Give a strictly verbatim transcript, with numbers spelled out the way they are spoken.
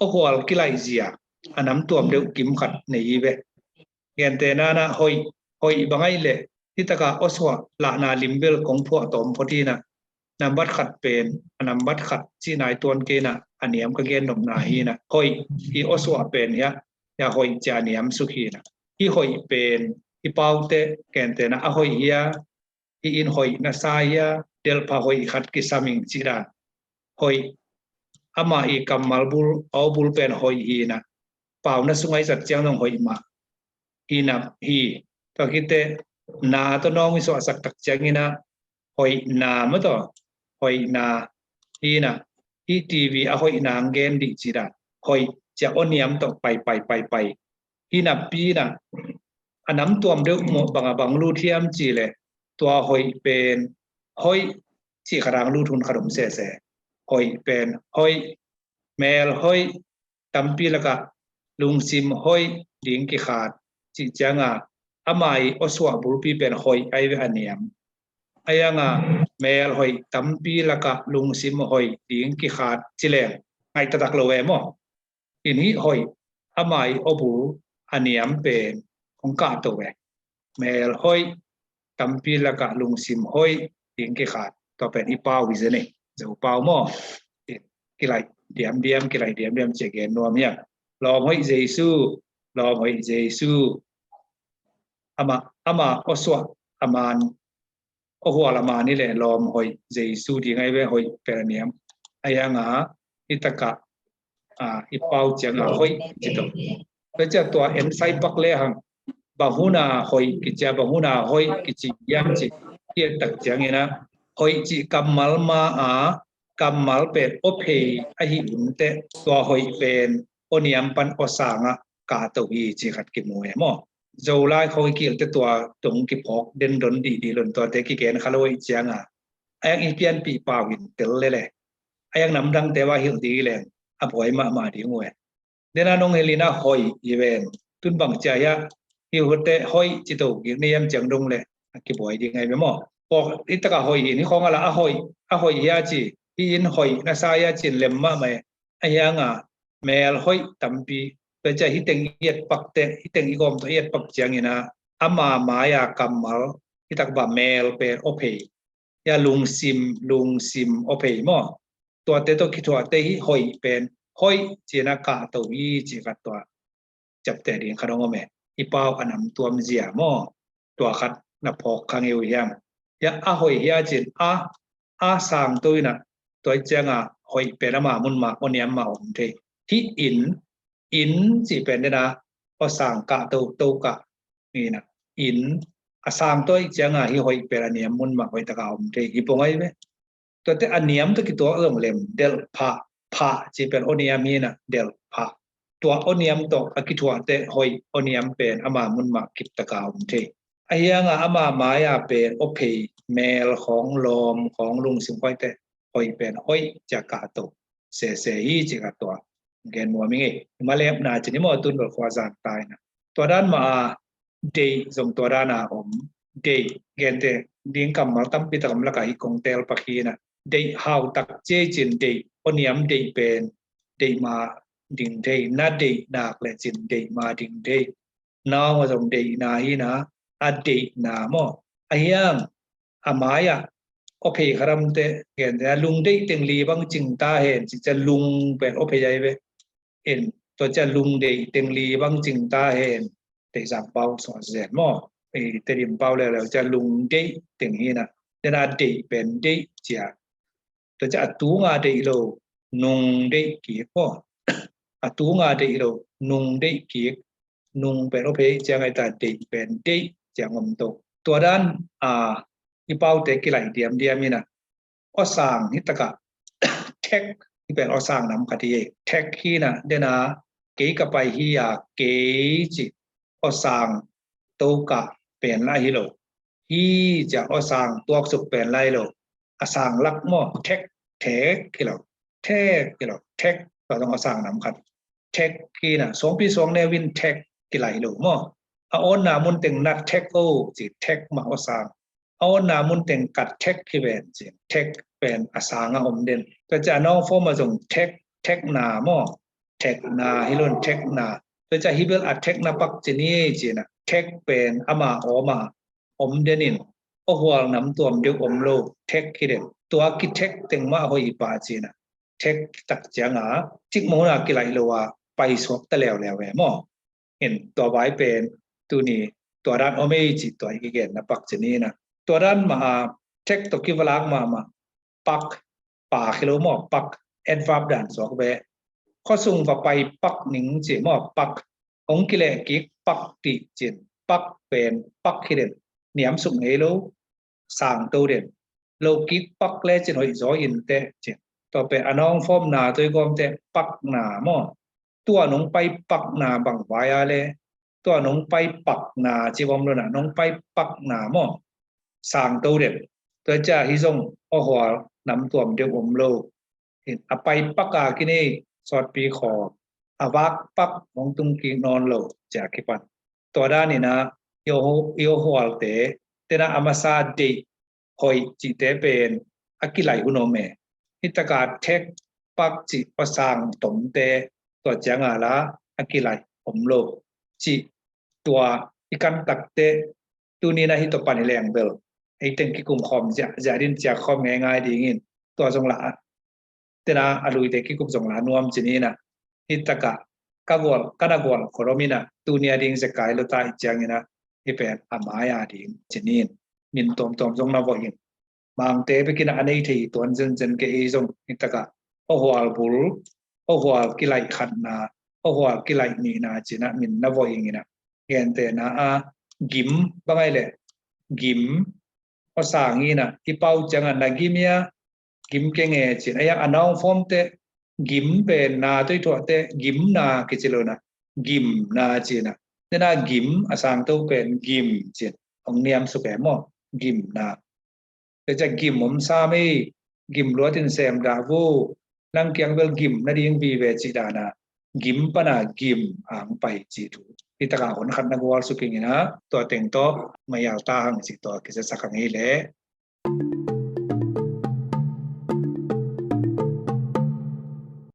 awhual kilaih zia a namtuam deuh kim khat nei hi ve. Gentehna na hoih, hoih bang aih leh, hi taka awsuah lahna limvel kong phuah tawm phot hi na, nambat khat pen, a nambat khat cih nai tuan kei na, a niam ka gen nopna hi na, hoih hi awsuah pen hiah, hiah hoih cia a niam suk hi na. Hi hoih pen, hi paute, gentehna a hoih hia, hi in hoih na sa hia, delpha hoih khat kisam ing cih dan. Hoih, ama i kammal bul, aw bul pen hoih hi na, pau na sung ai zat ciang zong hoih mah hi na hi. Tua khite na tawh nawng i suahsak tak ciangin a, hoih na maw tawh, hoih na hi na, hi T V a hoih na ang gen dih cih dan. Hoih cia aw niam tawh pai, pai, pai, pai. Hi napi na, a namtuam deuh mawh bang a bang lut hiam cih leh, tua hoih pen, hoih cih khat ang lut hun khat om sese. Hoih pen, hoih, mel hoih, tampi lakah lungsim hoih ding kikhat cih cianga, ama i awsuah bulpi pen hoih ai ve a niam. Ai anga mel hoih tampi lakah lungsim hoih ding kikhat ci leng ngaih taktak lo ve maw? In hih hoih, ama i aw bul a niam pen hong kahto ve. Mel hoih tampi lakah lungsim hoih ding kikhat, tua pen i pau hi zen e, Zo pau maw? Kilaih diamdiam, kilaih diamdiam cia gen nuam hiam? Lawm hoih Jesu, lawm hoih Jesu. Ama, ama awsuah a man, awhual a man hi leh lawm hoih Jesu ding ai ve, hoih pen a niam. Ai anga hi takah, a, i pau cianga hoih ci to. Tua cia tua en sai pak le hang, bang huna hoih kicia, bang huna hoih kici hiam ci, hiat tak ciangin a, hoih cih kammal ma a, kammal pen aw phei ahi un teh, tua hoih pen aw niam pan aw sangah kahto hi cih khat kimu e maw? Zolai khawng i kilte tua tung kiphawk dendon dihdih lon tuate kigen kha lo hoih cianga, a iang i pianpih pau hin tel lele, a iang namdangte va hilh ding hi leng a buai mahmah ding uh e. Dena nong hilina hoih hi ven. Tun bang cia hiah hi hute hoih ci to gik ni hiam ciang dong le a kibuai ding ai ve maw? Pawk i taka hoih hi, ni khawng a la a hoih, a hoih hia ci, hi in hoih na sa hia cin lem mahmah e. A hianga mel hoih tampi, tua cia hi teng i et pak te, hi teng i gawm tawh i et pak ciangina, ama mai-a kammal hi tak ba mel pen aw phei, hia lungsim, lungsim aw phei maw? Tuate tawh kithuahte hi hoih pen, hoih cina kahto hi ci khat tua ciapteh ding khat hong om e. I pau a namtuam zia maw? Tua khat na phawk kha ngei uh hiam? Hia a hoih hia cin a, a sangto ina, tua i cianga hoih pen ama mun mah aw niam mah om thei. Hi in, in ci pen dena aw sang kahto, to kah ina, in a sangto i cianga hi hoih pen a niam mun mah hoih taka om thei. Hi pong ai ve. Tuate a niam tawh kituak zong lem, delh phah, phah ci pen aw niam hi na, delh phah. Tua aw niam tawh a kithuahte hoih aw niam pen ama mun mah kip taka om thei. A hianga ama mai-a pen aw phei, mel khawng, lawm khawng, lungsim khawngte hoih pen hoih cia kahto sese hi ci khat tua gen nuam ing e. Malep na ci ni maw, tun bel khua zan tai na. Tua dan mah a, deih zong tua dana om. Deih, gente ding kammal tampi tak om laka hi kong tel pak hi na. Deih hau tak ci cin deih, aw niam deih pen, deih ma ding thei, na deih nak le cin deih ma ding thei. Nau a zong deihna hi na, a deihna maw? A hiang, a mai-ah aw phei kharamte, gente a lung deih teng li bang cing ta hen ci cia lung pen aw phei ai ve. In, tua cia lung deih teng li bang cing ta hen. Teizang pau sung a zen maw? I Tedim pau leuleu cia lung deih teng hi na. Dena deih pen deih cia. Tua cia a tunga deih lo, nung deih kik maw? A tunga deih lo, nung deih kik. Nung pen aw phei ciang ai ta, deih pen deih ciang om to. Tua dan a, i paute kilaih diamdiam hi na. Aw sang hi taka, thek hi pen aw sang nam khat hi. Thek hi na, dena kei ka pai hi a, kei ci aw sang to kah pen la hi lo. Hi cia aw sang tuaksuk pen la hi lo. A sang lak maw, thek, thek hi lo. Thek hi lo, thek, tua zong aw sang nam khat. Thek hi na, suangpi suang neu in thek kilai lo maw? A awnna mun teng na thek o ci, thek mah aw sang. A awnna mun teng kat thek hi ven ci, thek pen a sanga om den. Tua cia a nawng fawm a zong thek, thekna maw? thekna hi lo in, thekna. Tua ciang hih bel a thekna pak ci ni ci-in ah, thek pen ama awm a om den in, awhual namtuam deuh om lo, thek hi den. Tua kithek teng mah hoih hi pah ci-in ah, thek tak ciang a, cikmah hun a kilaih lo a paisuak ta leuleu ve maw. In tua vai pen tuni tua dan om ei cih tua i kigenna pak ci ni in ah. Tua dan mah a, thek tawh kivalak mahmah, pak, pak hi lo maw, pak, adverb dan suak ve. Khuasung va pai pak ning ci maw, pak, hong kileh kik pak dih ci-in, pak pen pak hi den, niamsuk ngei lo, sangto den. Lo kik pak lecin hoih zaw inteh ci. Tua pen a nawngfawmna tawh i gawm teh pakna maw. Tua nong pai pakna bang vai a le, tua nong pai pakna ci bawm lo in ah, nong pai pakna maw, sangto den. Tua ciang hih zong awhual namtuam deuh om lo. In a pai pak a kinei sawtpi khawm, a vak pak hong tung kik nawn lo ci-a kipan. Tua dan in ah i awhu-, i awhualte, tena a masa deih hoih cihte pen a kilaih hun om e. Hih tak a thek pak cih awsang tomte, tua ciang a la a kilaih om lo cih tua i kan tak teh, tuni in ah hih tua pan hi leng bel, ei teng kikum khawm ziahziah din ciak khawm ngeingai ding in, tua zong la, tena a luite kikum zong la nuam ci ni in ah, hih tak a ka gual, ka na gual khol om in ah, tuni a ding zekai lo ta hi ciang in ah, hih pen a mai a ding ci ni in, min tuamtuam zong na vawh in. Mangte bek in ah a nei thei tuan zenzen kei, ei zong hih tak a awhual bul, awhual kilaih khatna, awhual kilaih nihna ci-in ah min na vawh in ah. Gentehna a, gim bang ai le, gim, awsang in ah i pau ciang a, na gim hia, gim keng e ci-in ah, a nawngfawm teh gim pen na tawh i thuah teh gimna kici lo in ah, gimna ci-in ah. Tena gim a sangto pen gim ci-in hong niamsuk e maw, gimna. Tua ciang gim om sam ei, gim luat in sem dah vo, nang kiang bel gim nading vive cih dan a, gim pan a gim a hong pai cih thu hih tak a hun khat na gual suk ing in ah, tua teng tawh mai au ta hang cih tua kizia sak hang ei leh.